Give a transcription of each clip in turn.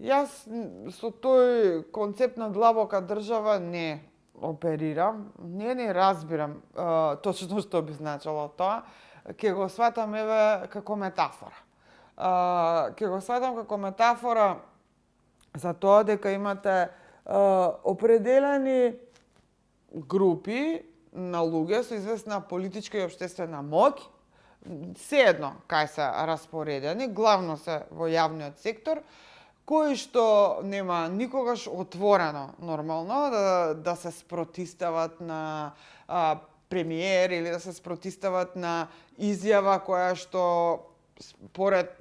Јас со тој концепт на длабока држава не оперирам, не разбирам точно што би значило тоа. Ќе го сватам еве како метафора. Ќе го сватам како метафора за тоа дека имате определени групи на луѓе со известна политичка и општествена моќ, seедно кај се распоредени, главно се во јавниот сектор, кои што нема никогаш отворено нормално да се спротистават на премиер или да се спротистават на изјава која што според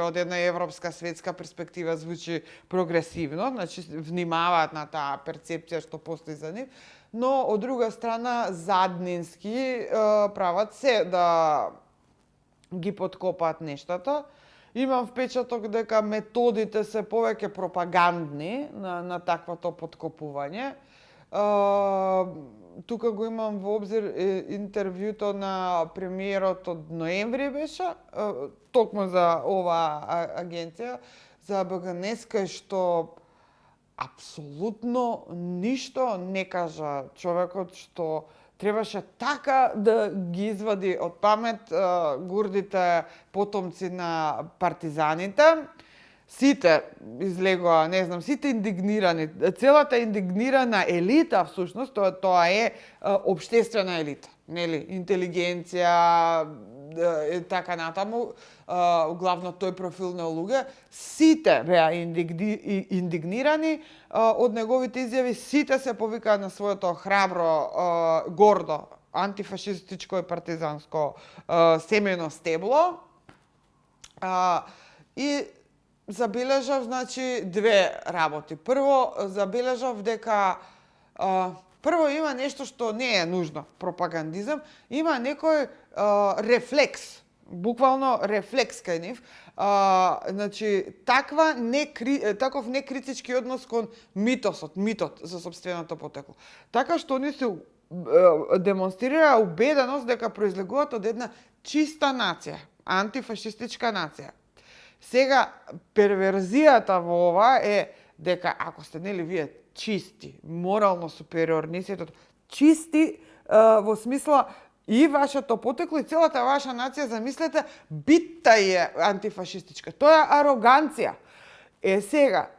од една европска светска перспектива звучи прогресивно, значи внимаваат на таа перцепција што постои за нив, но од друга страна заднински прават се да ги подкопаат нештата. Имам впечаток дека методите се повеќе пропагандни на таквото подкопување. Тука го имам во обзир интервјуто на премиерот од ноември беше, токму за оваа агенција, за БГНЕС, кај што апсолутно ништо не кажа човекот што требаше така да ги извади од памет гурдите потомци на партизаните. Сите излегоа, не знам, сите индигнирани, целата индигнирана елита всушност, тоа е општествена елита, нели, интелигенција, така натаму, главно тој профил на луѓе, сите беа индигнирани од неговите изјави, сите се повикаа на своето храбро, гордо, антифашистичко и партизанско семено стебло. И забележав, значи, две работи. Прво, забележав дека прво има нешто што не е нужно, пропагандизам, има некој рефлекс, буквално рефлекс кај нив, значи, таков некритички однос кон митот за сопственото потекло. Така што они се демонстрира убеденост дека произлегуваат од една чиста нација, антифашистичка нација. Сега, перверзијата во ова е дека ако сте, нели, вие чисти, морално супериорни, чисти во смисла и вашето потекло и целата ваша нација, замислете, битта е антифашистичка. Тоа е ароганција. Сега,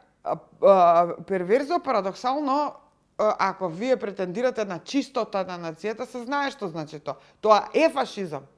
перверзно, парадоксално, ако вие претендирате на чистота на нацијата, се знае што значи тоа. Тоа е фашизам.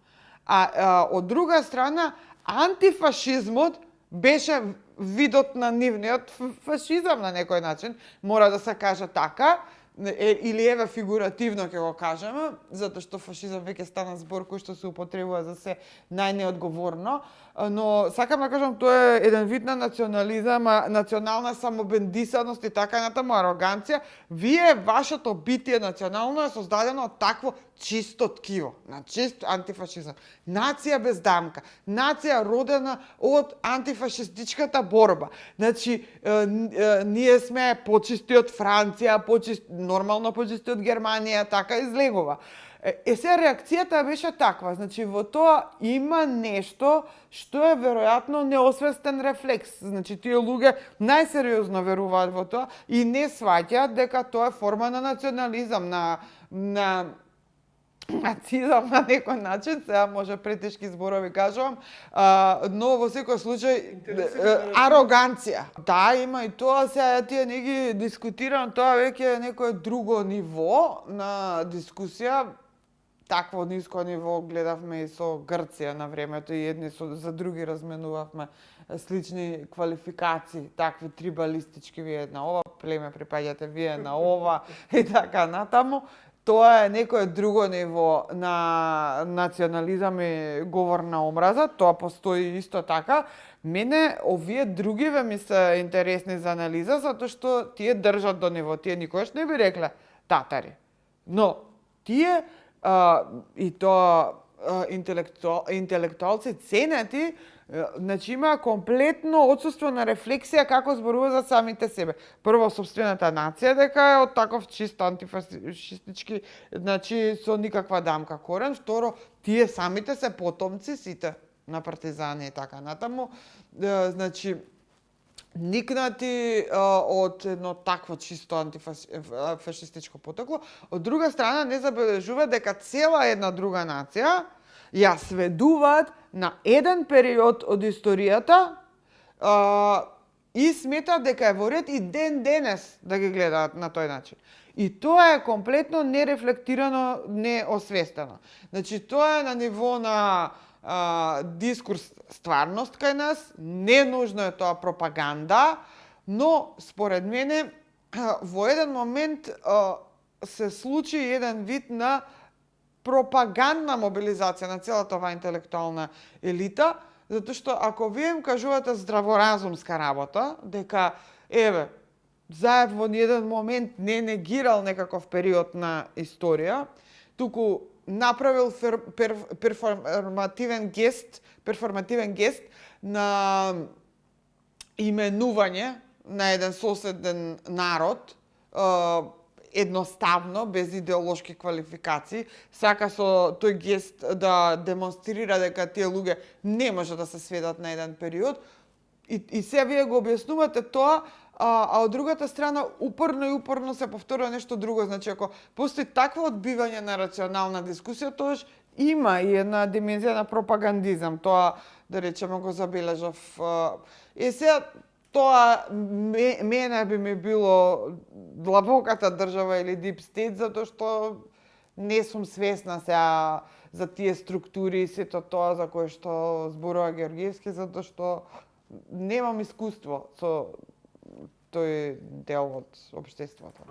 А од друга страна, антифашизмот беше видот на нивниот фашизам на некој начин, мора да се каже така, или еве фигуративно ќе го кажеме, затоа што фашизам веќе стана збор кој што се употребува за се најнеодговорно, но сакам да кажам тоа е еден вид на национализам, национална самобендисаност и така натаму ароганција. Вие вашето битие национално е создадено од такво чисто ткиво, на чист антифашизам. Нација без дамка, нација родена од антифашистичката борба. Значи, ние сме почисти од Франција, нормално почисти од Германија, така излегува. Се реакцијата беше таква, значи во тоа има нешто што е веројатно неосвестен рефлекс. Значи тие луѓе најсериозно веруваат во тоа и не сваќаат дека тоа е форма на национализам, на нацизам на некој начин, сега може претешки зборови кажувам, но во секој случај ароганција. Да, има и тоа, сега тие не ги дискутирам, тоа веќе е некое друго ниво на дискусија. Такво ниско ниво гледавме и со Грција на времето и едни за други разменувавме слични квалификации, такви трибалистички, вие на ова племе припаѓате, вие на ова и така натаму. Тоа е некое друго ниво на национализам и говор на омраза, тоа постои исто така. Мене овие другиве ми се интересни за анализа, затоа што тие држат до ниво, тие никогаш не би рекле татари. Но тие и тоа интелектуалци ценети, значи има комплетно отсуство на рефлексија како зборува за самите себе. Прво, собствената нација дека е од таков чист антифашистички, значи со никаква дамка корен. Второ, тие самите се потомци, сите на партизани и така натаму. Значи, никнати од едно такво чисто антифашистичко потекло. Од друга страна, не забележува дека цела една друга нација ја сведуваат на еден период од историјата и сметаат дека е во ред и ден денес да ги гледаат на тој начин. И тоа е комплетно нерефлектирано, неосвестено. Значи, тоа е на ниво на дискурс стварност кај нас, ненужно е тоа пропаганда, но според мене во еден момент се случи еден вид на пропагандна мобилизација на целата оваа интелектуална елита, затоа што ако вие им кажувате здраворазумска работа, дека еве Заев во еден момент не негирал некаков период на историја, туку направил перформативен гест на именување на еден соседен народ, едноставно, без идеолошки квалификации, сака со тој гест да демонстрира дека тие луѓе не може да се сведат на еден период, и се вие го објаснувате тоа, а од другата страна упорно се повторува нешто друго. Значи, ако постои такво одбивање на рационална дискусија, тоаш има и една димензија на пропагандизам. Тоа, да речеме, го забележав. Сега, тоа мене би ми било длабоката држава или Deep State, затоа што не сум свесна сега за тие структури и сето тоа за кое што зборува Георгиевски, затоа што немам искуство со тој дел од општеството.